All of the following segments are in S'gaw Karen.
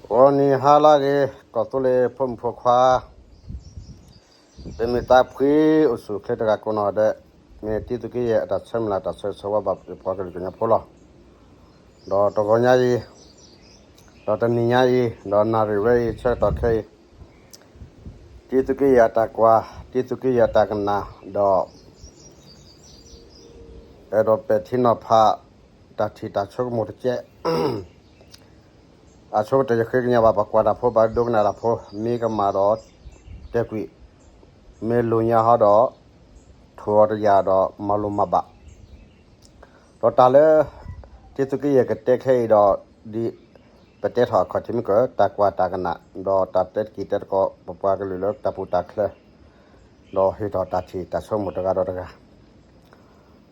ဂီၤနံၤဟါလၢအဂ့ၤ ကီၢ်သူလ့ၤဖိမုၣ်ဖိခွါ, ပမ့ၢ်သးဖှံအိၣ်ဆူၣ်ချ့တဂၤကိးနီၢ်ဒဲး, မ့ၢ်တံသုးက့ယဲၢ်အတၢ်ဆၢမုၢ်လၢ်တၢ်ဆၢဂ့ၤဆၢဝါဘၣ်ပှၤကလုာ်ကညီဖိလီၤ. ဒီးတဂီၤညါအံၤ, ဒီးတနံၤညါအံၤ, ဒီးနၣ်ရံၣ်ဝဲအံၤ ဆၢကတီၢ်ခဲအံၤ, တံသုးက့ယဲၢ်အတၢ်ကွၢ်, တံသုးက့ယဲၢ်အတၢ်ကနၣ်, ဒီး အဲၣ်ဒိးပဲာ်ထံနီၤဖး တၢ်ထံၣ်တၢ်ဆိကမိၣ်တကဲး အဆိကတၢၢ်ယဃ့ကညးဘၣ်ပှၤကွၢ်တၢ်ဖိ ပှၤဒိကနၣ်တၢ်ဖိ, မ့ၢ်ကမၣ်ဒီး တဲာ်ကွံာ်, မ့ၢ်လိာ်ညါဟီဒီး ထိၣ်အီၤတယာ်ဒီးမၤလိမၤဘၣ်, ဒီးတၢ်လၢ တံသုးက့ယဲၢ်ကတဲခဲအံၤဒီး ဒ်ပတဲထီၣ်အခီၣ်ထံးမ့ၢ်ကၢၢ် တၢ်ကွၢ်တၢ်ကနၣ်, ဒီးတၢ်တဲတက့ၢ်တဲတကိး ပပှၤကလုာ်လၢတၢ်ပူၤတၢ်ချၢ, ဒီးဟ့ၣ်ထီၣ်တၢ်ထံၣ်တၢ်ဆိကမိၣ်တဂၤဒီးတဂၤ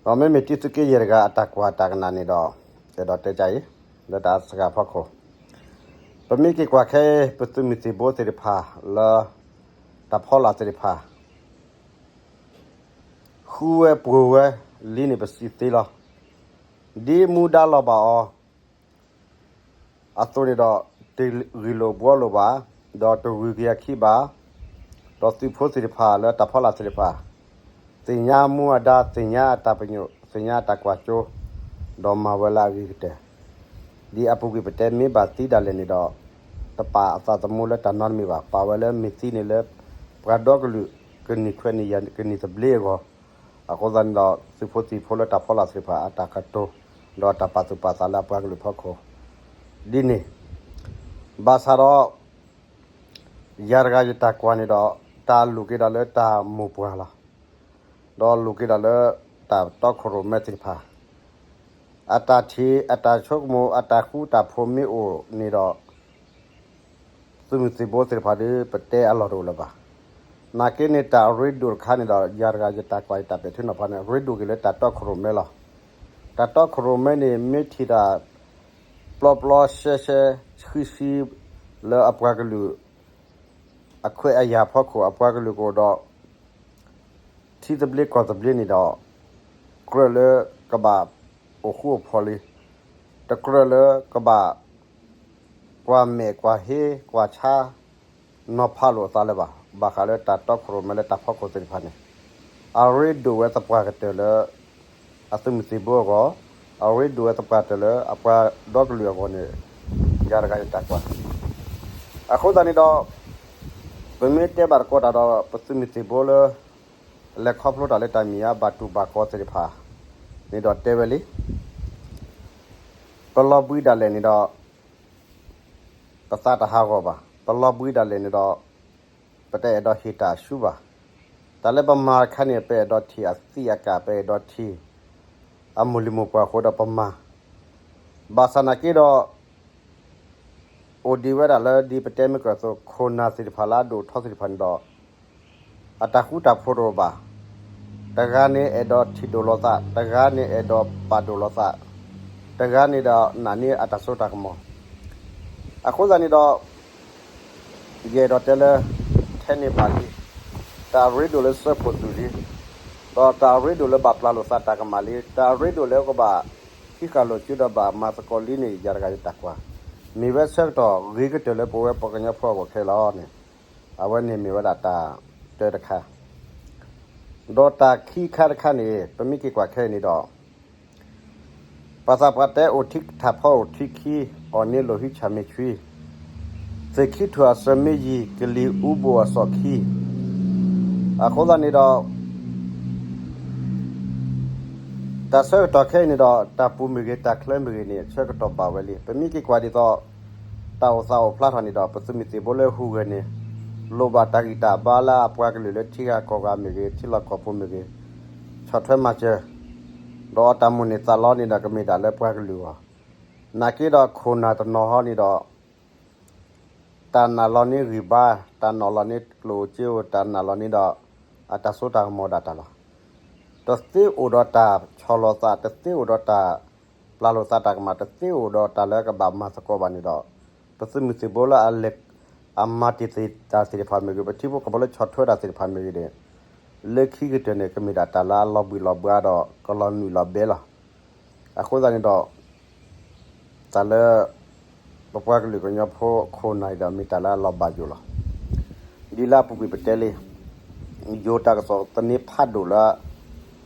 ဒီးမ့မ့ၢ်တံသုးက့ယဲၢ်တဂၤအတၢ်ကွၢ်တၢ်ကနၣ်န့ၣ်ဒီး, အဲၣ်ဒိးတဲကါအံၤ, လၢတၢ်စှၤဖီခိၣ်, ပမ့ၢ်က့ၤကွၢ်ခဲအံၤ ပသုးမုၢ်သံၣ်ဘိသ့ၣ်တဖၣ်လၢ တၢ်ဖီလာ်သ့ၣ်တဖၣ် ဃုဝဲပှိၤဝဲလံန့ၣ်ပစံးသ့လီၤ. ဒ်မူဒါလီၤဘၣ်အီၤ အသိးန့ၣ်ဒီး တဂ့ၢ်လိာ်ဘှီလိာ်ဘၣ်, ဒီးတဂုၤက့ၤအခံဘၣ်, ဒီးသုးဖိသ့ၣ်တဖၣ်လၢတၢ်ဖီလာ်သ့ၣ်တဖၣ်, သ့ၣ်ညါမူအဒါ, သ့ၣ်ညါအတၢ်ပညိၣ်, သ့ၣ်ညါအတၢ်ကွၢ်စိ, ဒီးမၤဝဲလၢအဂ့ၤကတၢၢ်, ဒ်အပူၤကွံာ်ပတဲမ့ၢ်ဘၣ်သံဒၣ်လဲာ်န့ၣ်ဒီး, တပာ်အသးသမူလၢတၢ်နီတမံၤဘၣ်, ပာ်ဝဲလၢမ့ၢ်သံန့ၣ်လၢ ပှၤဒီကလုာ်ကန့ၢ်ခွဲးန့ၢ်ယာ်ကန့ၢ်သဘျ့အဂီၢ်, အဃိသတးန့ၣ်ဒီး သုးဖိသံၣ်ဖိလၢတၢ်ဖီလာ်သ့ၣ်တဖၣ်အတၢ်ကတိၤ, ဒီးတၢ်ပာ်သူၣ်ပာ်သးလၢအပှၤကလုာ်ဖီခိၣ်, ဒ်န့ၣ်, ဘၣ်ဆၣ်ဒီး ယၤတဂၤယတၢ်ကွၢ်န့ၣ်ဒီး, တၢ်လိၣ်က့ၤဒီးလၢတၢ်မိၢ်ပှၢ်လီၤ. ဒီးလိၣ်က့ၤဒီးလၢ တၢ်တီခိၣ်ရိၣ်မဲသ့ၣ်တဖၣ်, အတၢ်ထံၣ်အတၢ်ဆိကမိၣ်အတၢ်ဃူတၢ်ဖိးမ့ၢ်အိၣ်န့ၣ်ဒီး, သုးမုၢ်သံၣ်ဘိသ့ၣ်တဖၣ်ဒီး ပတဲအလီၢ်တအိၣ်လၢၤဘၣ်. နာ်က့န့ၣ်တၢ်အရ့ဒိၣ်တခါန့ၣ်ဒီး ယၤတဂၤယတၢ်ကွၢ်ယတၢ်ပဲာ်ထံနီၤဖးန့ၣ် ရ့ဒိၣ်က့ၤလၢတၢ်တီခိၣ်ရိၣ်မဲလီၤ. တၢ်တီခိၣ်ရိၣ်မဲန့ၣ် မ့ၢ်ထံၣ်တၢ် ပျီပျီရှဲရှဲ ဆှံဆှံ လၢအပှၤကလုာ် အခွဲးအယာ်ဖီခိၣ် အပှၤကလုာ်ကအိၣ်ဒီး ထံသဘျ့ကီၢ်သဘျ့န့ၣ်ဒီး ကြၢးလၢကဘၣ်အိၣ်ဃူအိၣ်ဖိးလံ, တကြၢးလၢကဘၣ် ကွၢ်မဲာ်ကွၢ်ဟ့ကွၢ်ဆါ နီၤဖးလိာ်အသးလၢၤဘၣ်. ဘၣ်ဃးလၢတၢ်တီခိၣ်ရိၣ်မဲလၢတၢ်ဖီခိၣ်သ့ၣ်တဖၣ်န့ၣ် အရ့ဒိၣ်ဝဲသပှၢ်ကတၢၢ်လၢ အသုးမုၢ်သံၣ်ဘိအဂီၢ်, အရ့ဒိၣ်ဝဲသပှၢ်တၢၢ်လၢအပှၤဒီကလုာ်အဂီၢ်န့ၣ် ယၤတဂၤယတၢ်ကွၢ်. အဃိသတးန့ၣ်ဒီး ပမ့ၢ်တဲဘၣ်တကိးတၢ်ဒီး ပသုးမုၢ်သံၣ်ဘိလၢ လဲၤခီဖျိတၢ်လၢတၢ်မံၤအါဘၣ်တူၢ်ဘၣ်ကီသ့ၣ်တဖၣ်န့ၣ်ဒီးတဲဝဲလံ ပလီၤဘှံးဒၣ်လဲာ်န့ၣ်ဒီး ပသးတဟးဂီၤဘၣ်. ပလီၤဘှံးဒၣ်လဲာ်န့ၣ်ဒီး ပတအဲၣ်ဒိးဟ့ၣ်တၢ်ဆူဘၣ်. တၢ်လၢပမၤတခါန့ၣ် ပအဲၣ်ဒိးထံၣ်အသံးအကာ် ပအဲၣ်ဒိးထံၣ် အမိၢ်လံၤမိၢ်ပှၢ်အဃိဒီးပမၤ ဘၣ်ဆၣ်နာ်က့ဒီး အိၣ်ဒံးဝဲဒၣ်လၢဒ်ပတဲမ့ၢ်ကၢၢ်အသိး ခိၣ်နၢ်သ့ၣ်တဖၣ်လၢအဒိၣ်ထီသ့ၣ်တဖၣ်န့ၣ်ဒီး အတၢ်ဃူတၢ်ဖိးတအိၣ်ဘၣ်. တဂၤန့ၣ်အဲၣ်ဒိးထံၣ်ဒိၣ်လိာ်သး, တဂၤန့ၣ်အဲၣ်ဒိးပာ်ဒိၣ်လိာ်သး, တဂၤန့ၣ်ဒီးနာ်န့ၢ်အတၢ်စိတၢ်ကမီၤ. အဃိသတးန့ၣ်ဒီး ယအဲၣ်ဒိးတဲလၢ ထဲန့ၣ်ဘၣ်လံ, တၢ်အရ့ဒိၣ်လၢစၢဖှိၣ်သုးလံ, ဒီးတၢ်အရ့ဒိၣ်လၢဘၣ်ပျၢ်လိာ်သးတၢ်ကမၣ်လံ, တၢ်အရ့ဒိၣ်လၢကဘၣ် ဟံးဃာ်လိာ်စုဒီးဘၣ်မၤသကိးလံန့ၣ် ယၤတဂၤယတၢ်ကွၢ်, မ့ၢ်ဝဲဆၢကတီၢ်ဂ့ၤကတၢၢ်လၢပဝဲပှၤကညီဖိအဂီၢ်ခဲလၢာ်န့ၣ်, အဝဲန့ၣ်မ့ၢ်ဝဲဒၣ်တၢ်တၢတခါ ဒီးတၢ်ခံခါတခါန့ၣ် ပမ့ၢ်က့ၤကွၢ်ခဲအံၤန့ၣ်ဒီး ပှၤသးပှၢ်တဲအိၣ်ထံထၣ်ဖီအိၣ်ထံခံ, အီၣ်န့ၢ်လိာ်ဟံးဆၣ်မ့ၢ်ဆှံ, သ့ၣ်ခံထူၣ်အစၢၤမ့ၢ်ယံၤ, ကလံၤအူဘိၣ်အစီၣ်ခံ. အဃိသတးန့ၣ်ဒီး တၢ်ဆၢကတီၢ်ခဲအံၤန့ၣ်ဒီး တၢ်ပူၤမ့ၢ်ဂ့ၤ တၢ်ချၢမ့ၢ်ဂ့ၤန့ၣ် ဆၢကတီၢ်ဘၣ်ဝဲလံ. ပမ့ၢ်က့ၤကွၢ်ဒ်သိး တၢ်အိၣ်သးအိၣ်ဖျါထီၣ်န့ၣ်ဒီး ပသုးမုၢ်သံၣ်ဘိလၢဟူးဂဲၤန့ၣ် လိၣ်ဘၣ်တၢ်ဂံၢ်တၢ်ဘါလၢအပှၤကလုာ်လၢထံဂၤကီၢ်ဂၤမ့ၢ်ဂ့ၤ, ထံလီၢ်ကီၢ်ပူၤမ့ၢ်ဂ့ၤ, ဆီၣ်ထွဲမၤစၢၤ, ဒီးအတၢ်မိၣ်န့ၢ်သးလီန့ၣ်ဒီး ကမ့ၢ်ဒၣ်လၢပှၤကလုာ်အဂီၢ်, နာ်က့ဒီးခိၣ်နၢ်တနီၤဟီန့ၣ်ဒီး တၢ်နာ်လီၤန့ၢ်ဂံၢ်ဘါ, တၢ်နာ်လီၤန့ၢ်ကျိၣ်စ့ဧိၤ, တၢ်နာ်လီၤန့ၢ်ဒီး အတၢ်စိတၢ်ကမီၤဒၣ်တၢ်လီၤ. တသ့အိၣ်ဒီးတၢ်ဆီၣ်လီၤသး, တသ့အိၣ်ဒီးတၢ်ပျၢ်လိာ်သးတၢ်ကမၣ်, တသ့အိၣ်ဒီးတၢ်လၢကဘၣ်မၤသကိးဘၣ်န့ၣ်ဒီး ပသုးမုၢ်သံၣ်ဘိလၢအလဲၤ အမၤတ့ၢ်တၢ်သ့ၣ်တဖၣ်မ့ၢ်ဂ့ၤ, ပထံဖိကီၢ်ဖိလၢဆီၣ်ထွဲတၢ်သ့ၣ်တဖၣ်မ့ၢ်ဂ့ၤန့ၣ် လၢခံကတၢၢ်န့ၣ် ကမ့ၢ်ဒၣ်တၢ်လၢအလီၤဘှံးလီၤဘှါဒီး ကလီၤနုာ်လီၤဘဲလီၤ. အဃိသတးန့ၣ်ဒီး တၢ်လၢ ပပှၤကလုာ်ကညီဖိခိၣ်နၢ်အံၤဒီး မ့ၢ်တၢ်လၢအလီၤဘၣ်ယိၣ်လီၤ. ဒ်လၢအပူၤကွံာ်ပတဲလံ, ယိၤတၢ်ကစီၣ်သန့ဖးဒိၣ်လၢ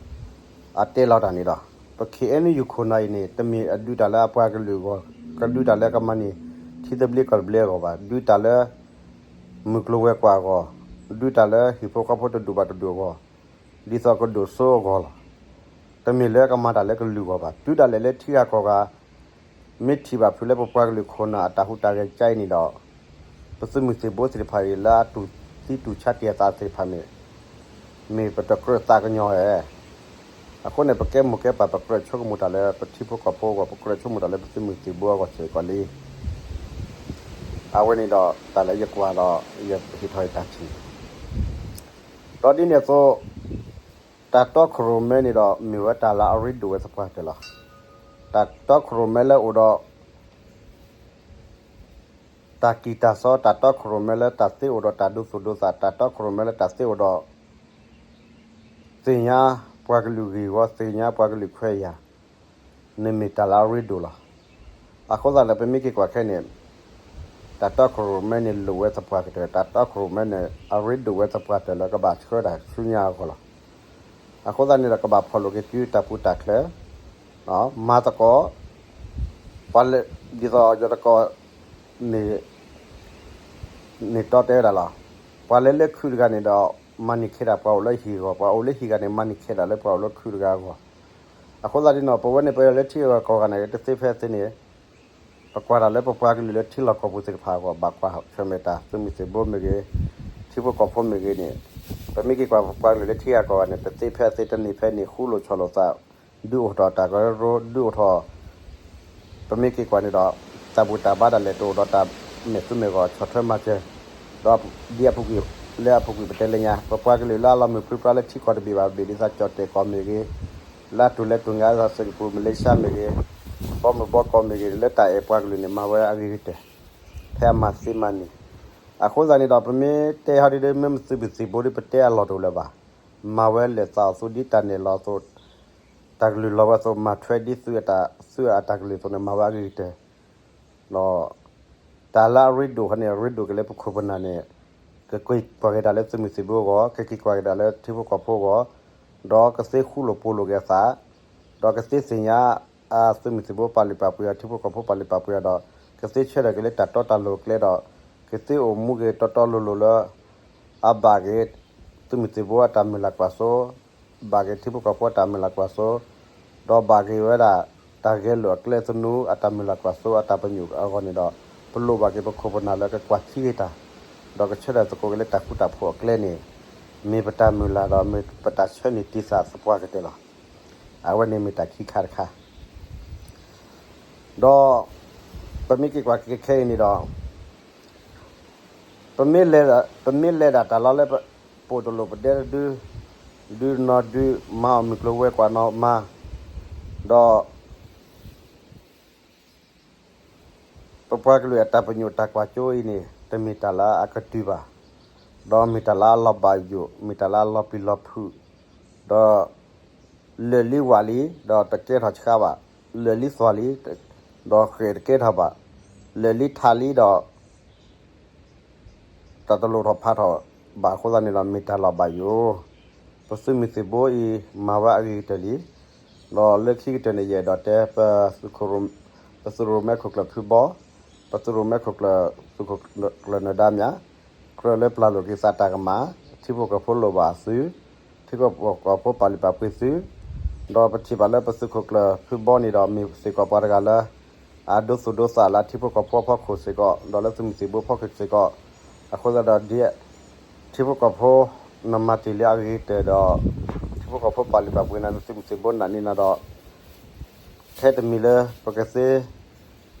အတဲလီၤတၢ်န့ၣ်ဒီး ပ ခ့ၣ်အဲၣ်ယူၣ် ခိၣ်နၢ်အံၤန့ၣ် တမ့ၢ်အဒုးတၢ်လၢအပှၤကလုာ်အဂီၢ်, ကဒုးတၢ်လၢကမၤန့ၢ် ထံသဘျ့ကီၢ်သဘျ့အဂီၢ်ဘၣ်, ဒုးတၢ်လၢ မုၢ်ကျိၤဝဲၤကွာ်အဂီၢ်, ဒုးတၢ်လၢဟံၣ်ဖိဃီဖိတဒူၣ်ဘၣ်တဒူၣ်အဂီၢ်, ဒ်သိးကဒိၣ်စိအဂီၢ်လီၤ. တမ့ၢ်လၢကမၤတၢ်လၢကလုာ်အဂီၢ်ဘၣ်. တုၤဒၣ်လဲာ်လၢထံဂၤကီၢ်ဂၤ မ့ၢ်ထံၣ်ဘၣ်ဖုးလၢပပှၤကလုာ်ခိၣ်နၢ်အတၢ်ဟူးတၢ်ဂဲၤကါအံၤန့ၣ်ဒီး ပသုးမုၢ်သံၣ်ဘိသ့ၣ်တဖၣ်အံၤ လၢအတူၢ်သံတူၢ်ဆါတ့ၢ်အသးသ့ၣ်တဖၣ်န့ၣ် မ့ၢ်ပတကြၢးသးကညီၤဧါ. အဃိန့ၣ် ပကဲမိၢ်ကဲပၢ် ပကြၢးဆိကမိၣ်တၢ်လၢပထံဖိကီၢ်ဖိအဂီၢ်, ပကြၢးဆိကမိၣ်တၢ်လၢပသုးမုၢ်သံၣ်ဘိအဂီၢ်စ့ၢ်ကီးလံ. အဝဲန့ၣ်ဒီးတၢ်လၢယကွၢ်ဒီး ယဟ့ၣ်ထီၣ်ယတၢ်ထံၣ် ဒီးဒ်န့ၣ်အသိး တၢ်တီခိၣ်ရိၣ်မဲန့ၣ်ဒီး မ့ၢ်ဝဲတၢ်လၢအရ့ဒိၣ်ဝဲသပှၢ်ကတၢၢ်လီၤ. တၢ်တီခိၣ်ရိၣ်မဲလၢအိၣ်ဒီး တၢ်ကံၢ်တၢ်စီ, တၢ်တီခိၣ်ရိၣ်မဲလၢတၢ်သ့အိၣ်ဒီးတၢ်ဒိသူၣ်ဒိသး, တၢ်တီခိၣ်ရိၣ်မဲလၢတၢ်သ့အိၣ်ဒီး သ့ၣ်ညါပှၤကလုာ်ဂ့ၢ်ဝီ, သ့ၣ်ညါပှၤကလုာ်ခွဲးယာ်န့ၣ် မ့ၢ်တၢ်လၢအရ့ဒိၣ်လီၤ. အဃိသတးဒီး ပမ့ၢ်က့ၤကွၢ်ခဲအံၤန့ၣ် တၢ်တီခိၣ်ရိၣ်မဲန့ၣ်လိၣ်ဝဲသပှၢ်ကတၢၢ်, တၢ်တီခိၣ်ရိၣ်မဲန့ၣ် အရ့ဒိၣ်ဝဲသပှၢ်ကတၢၢ်လၢကဘၣ်ဆှၢတၢ်ဆူညါအဂီၢ်လီၤ. အဃိသတးန့ၣ်ဒီး ကဘၣ်ဖီၣ်လိာ်က့ၤစုတၢ်ပူၤတၢ်ချၢ, မၤသကိး ပှၤလၢ ဒ်သိးယတကိး န့ၣ်တီတဲဝဲဒၣ်လီၤ. ပှၤလၢလၢခုတဂၤန့ၣ်ဒီး မၤန့ၢ်ခဲဒၣ်ပှၤအိၣ်လၢဟံၣ်အဂီၢ်, ပှၤအိၣ်လၢဟံၣ်ဂၤန့ၣ် မၤန့ၢ်ခဲဒၣ်လၢပှၤအိၣ်လၢခုတဂၤအဂီၢ်. အဃိသတးဒ်န့ၣ် ပဝဲန့ၣ် ပလၢထံဂၤကီၢ်ဂၤန့ၣ် တသ့ဖဲသ့န့ၣ် ပကွၢ်တၢ်လၢပပှၤကလုာ်လၢထံလီၢ်ကီၢ်ပူၤသ့ၣ်တဖၣ်အဂီၢ် ဘၣ်ကွၢ်ဆၢၣ်မဲာ်တၢ်, သုးမုၢ်သံၣ်ဘိမ့ၢ်ဂ့ၤ, ထံဖိကီၢ်ဖိမ့ၢ်ဂ့ၤန့ၣ်, ပမ့ၢ်က့ၤကွၢ်ပပှၤကလုာ်လၢထံဂၤကီၢ်ဂၤန့ၣ် တသ့ဖဲသ့ တန့ၢ်ဖဲန့ၣ် ဃူလိာ်ဆီၣ်လိာ်သး, ဒုးအိၣ်ထီၣ်တၢ်ကရၢကရိ, ဒုးအိၣ်ထီၣ် ပမ့ၢ်က့ၤကွၢ်န့ၣ်ဒီး တၢ်ဘူၣ်တၢ်ဘါဒၣ်လဲာ် တအိၣ်ဒီးတၢ်မဲာ်သူမဲာ်ဂီၤဆီၣ်ထွဲမၤစၢၤ, ဒီးဒ်အပူၤကွံာ်, လၢအပူၤကွံာ်ပတဲလၢညါ ပပှၤကလုာ်လၢအလီၤမုၢ်ပြံပြါလၢထံကီၢ်တဘ့ၣ်ဘၣ်တဘ့ၣ် ဒ်သိးကၠီၣ်တဲၣ်ကီၢ်မ့ၢ်ဂ့ၤ, လၢအတိၢ်လဲၤတိၢ်ညါဒ်သိး စ့ၣ်ကပူၤ, မလ့ၡါမ့ၢ်ဂ့ၤ, ဘီမုၢ်ဘီကီၢ်မ့ၢ်ဂ့ၤ လၢတၢ်အဲၣ်ပှၤကလုာ်န့ၣ် မၤဝဲအဂ့ၤကတၢၢ် ဖဲအမၤသ့မၤန့ၣ်. အဃိသတးန့ၣ်ဒီး ပမ့ၢ်တဲဟီဒ်ဒီး မ့ၢ်သုးမုၢ်သံၣ်ဘိဒီး ပတဲအလီၢ်တအိၣ်လၢၤဘၣ်. မၤဝဲလဲၤသးအသိး ဒ်တၢ်နဲၣ်လီၤအသိး, တၢ်ကလုၢ်လီၤဝဲအသိး မၤထွဲဒ်သုးအတၢ်, သုးအတၢ်ကလုၢ်အသိးန့ၣ် မၤဝဲအဂ့ၤကတၢၢ် ဒီး တၢ်လၢအရ့ဒိၣ်ခီန့ၣ် အရ့ဒိၣ်က့ၤလၢပခိၣ်ပနၢ်န့ၣ်, ကက့ၤကွၢ်က့ၤတၢ်လၢသုးမုၢ်သံၣ်ဘိအဂီၢ်, ကက့ၤကွၢ်က့ၤတၢ်လၢထံဖိကီၢ်ဖိအဂီၢ်, ဒီးကသ့ဃူလိာ်ဖိးလိာ်က့ၤအသး, ဒီးကသ့သ့ၣ်ညါ အသုးမုၢ်သံၣ်ဘိပာ်လုၢ်ပာ်ပှ့ၤအီၤ, ထံဖိကီၢ်ဖိပာ်လုၢ်ပာ်ပှ့ၤအီၤဒီး ကသ့ဆၢထၢၣ်က့ၤလၢတၢ်တီတၢ်လိၤအကျဲဒီး ကသ့အိၣ်မူက့ၤတီတီလိၤလိၤလၢ အဘၣ်က့ၤ သုးမုၢ်သံၣ်ဘိအတၢ်မုၢ်လၢ်ကွၢ်စိ ဘၣ်က့ၤထံဖိကီၢ်ဖိအတၢ်မုၢ်လၢ်ကွၢ်စိ, ဒီးဘၣ်က့ၤဝဲဒၣ် တၢ်ဂဲၤလိာ်အကျဲသနူအတၢ်မုၢ်လၢ်ကွၢ်စိအတၢ်ပညိၣ်အဂီၢ်န့ၣ်ဒီး ပလိၣ်ဘၣ်က့ၤပခိၣ်ပနၢ်လၢကကွၢ်ထံက့ၤတၢ်, ဒီးကဆၢထၢၣ်သကိးက့ၤလၢတၢ်ဃူတၢ်ဖိးအကျဲန့ၣ် မ့ၢ်ပတၢ်မုၢ်လၢ်ဒီးမ့ၢ်ပတၢ်ဆၢန့ၢ်တံာ်သးသပှၢ်ကတၢၢ်လီၤ. အဝဲန့ၣ်မ့ၢ်တၢ်ခံခါတခါ ဒီး ပမ့ၢ်က့ၤကွၢ်က့ၤခဲအံၤန့ၣ်ဒီး ပမ့ၢ်လဲၤ, ပမ့ၢ်လဲၤဒၣ်တၢ်လီၢ်လၢ ပိာ်တလိာ်ပဒဲတဒု, ဒုနီၢ်ဒု, မၤအီၣ်မုၢ်ကျိၤဝဲၤကွာ်နီၢ်မၤ, ဒီး ပပှၤကလုာ်အတၢ်ပညိၣ်တၢ်ကွၢ်စိအံၤန့ၣ် တမ့ၢ်တၢ်လၢအကတုၤဘၣ်, ဒီးမ့ၢ်တၢ်လၢအလီၤဘၣ်ယိၣ်, မ့ၢ်တၢ်လၢအလီၤပျံၤလီၤဖုး, ဒီး လၢာ်လံဝးလံ ဒီးတကဲထီၣ်ဆှါဘၣ်, လၢာ်လံသွၣ်လံ ဒီးဃဲၣ်တကဲထီၣ်ဘၣ်, လၢာ်လံထးလံဒီး တၢ်တလိၣ်ထီၣ်ဖးထီၣ်ဘၣ်အဃိသတးန့ၣ်ဒီး မ့ၢ်တၢ်လီၤဘၣ်ယိၣ်, ပသုးမုၢ်သံၣ်ဘိအံၤ မၤဝဲအဂ့ၤကတၢၢ်လံ, ဒီးလၢခံကတၢၢ်န့ၣ် ယအဲၣ်ဒိးတဲ ပသုးရိၣ်မဲခိၣ်ကျၢၢ်ဖုဘီ, ပသုးရိၣ်မဲခိၣ်ကျၢၢ် သုးခိၣ်ကျၢၢ်နၢၤဒါမၠး, ကြၢးလၢပျၢ်လိာ်က့ၤသးတၢ်ကမၣ်, ထံဖိကီၢ်ဖိလိၣ်ဘၣ်သု, ထံဖိကီၢ်ဖိပာ်လုၢ်ပာ်ပှ့ၤသု, ဒီးပထံၣ်ဘၣ်လၢပသုးခိၣ်ကျၢၢ်ဖုဘီန့ၣ်ဒီး မ့ၢ်စ့ၢ်ကီးပှၤတဂၤလၢ အဒိသူၣ်ဒိသးလၢထံဖိကီၢ်ဖိအဖီခိၣ်စ့ၢ်ကီး ဒီးလၢသုးမုၢ်သံၣ်ဘိအဖီခိၣ်စ့ၢ်ကီး, အဃိသတးဒီးဒ် ထံဖိကီၢ်ဖိ နမၤတ့ၢ်လၢအဂ့ၤကတၢၢ်ဒီး ထံဖိကီၢ်ဖိပာ်လုၢ်ပာ်ပှ့ၤနၤ သုးမုၢ်သံၣ်ဘိနာ်န့ၢ်နၤဒီး ထဲတမံၤလၢပကသ့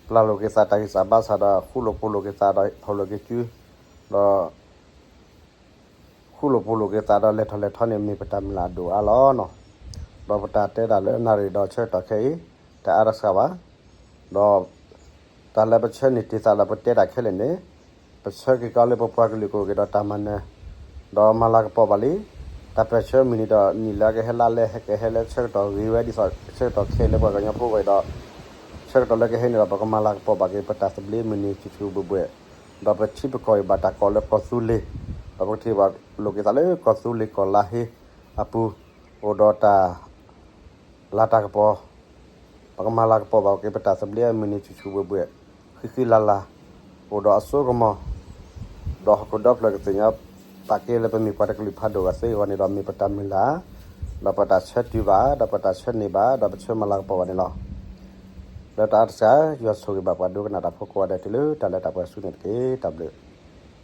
ပျၢ်လိာ်က့ၤသးတၢ်ဂံၢ်စၢ်ဘါစၢ်ဒီး ဃူလိာ်ဖိးလိာ်က့ၤသးဒီး ဖီၣ်လိာ်က့ၤစု ဒီး ဃူလိာ်ဖိးလိာ်က့ၤသးဒီး လဲၤထီၣ်လဲၤထီန့ၣ် မ့ၢ်ပတၢ်မုၢ်လၢ်အဒိၣ်အါလီၤနီၤ. ဒီးပတၢ်တဲတၢ်လၢနၣ်ရံၣ်ဒီးဆၢကတီၢ်ခဲအံၤ တအါတစှၤဘၣ်, ဒီး တၢ်လၢပဆၢန့ၢ်တ့ၢ်သးလၢပတဲတၢ်ခဲလၢာ်န့ၣ် ပဆၢက့ၤကီးလၢပပှၤကလုာ်ကအိၣ်က့ၤဒီးတၢ်မၤနၢၤ, ဒီးမၤလၤကပီၤဘၣ်လံ. တၢ်ပၢၢ်ဆၢမုၢ်နံၤဒီးနံၣ်လၢကဟဲလါလဲ ကဟဲလၢဆၢကတီၢ်ဂ့ၤဝဲဒ်သိး ဆၢကတီၢ်ခဲအံၤလၢပှၤကညီဖိဝဲဒီး ဆၢကတီၢ်လၢကဟဲန့ၣ်ဒီး ပကမၤလၤကပီၤဘၣ်က့ၤပတၢ်သဘျ့မုၢ်နံၤဆူၣ်ဆူၣ်ဘှဲၣ်ဘှဲၣ်, ဒီးပထံပကီၢ်အံၤဘၣ်တၢ်ကိးလၢကီၢ်သူလ့ၤ, ဒီးပကထံၣ်ဘၣ်လိာ်က့ၤသးလၢကီၢ်သူလ့ၤကီၢ်လါဟ့အပူၤ, အိၣ်ဒီးတၢ် လၤတၢ်ကပီၤ, ပကမၤလၤကပီၤဘၣ်က့ၤပတၢ်သဘျ့မုၢ်နံၤဆူၣ်ဆူၣ်ဘှဲၣ်ဘှဲၣ်, ဃံဃံလၤလၤ, အိၣ်ဒီးအစိကမီၤ, ဒီးဟီၣ်ခိၣ်ဒီဖျၢၣ်ကသ့ၣ်ညါဘၣ်က့ၤလၢပမ့ၢ်ပှၤတကလုာ်ဖးဒိၣ်အဂီၢ်စ့ၢ်ကီးန့ၣ်ဒီး မ့ၢ်ပတၢ်မုၢ်လၢ်, ဒီးပတၢ်ဆၢတုၤဘၣ်, ဒီးပတၢ်ဆၢန့ၢ်ဘၣ်, ဒီးပဆၢမၤလၤကပီၤဘၣ်န့ၣ်လီၤ. လၢတၢ်အါတစှၤ ယွၤဆိၣ်ဂ့ၤဘၣ်ပှၤဒိကနၣ်တၢ်ဖိကိးဂၤဒဲးတုၤလၢတၢ်လၢတၢ်ပှဲၤဆူန့ၣ်တက့ၢ်. တၢ်ဘျုး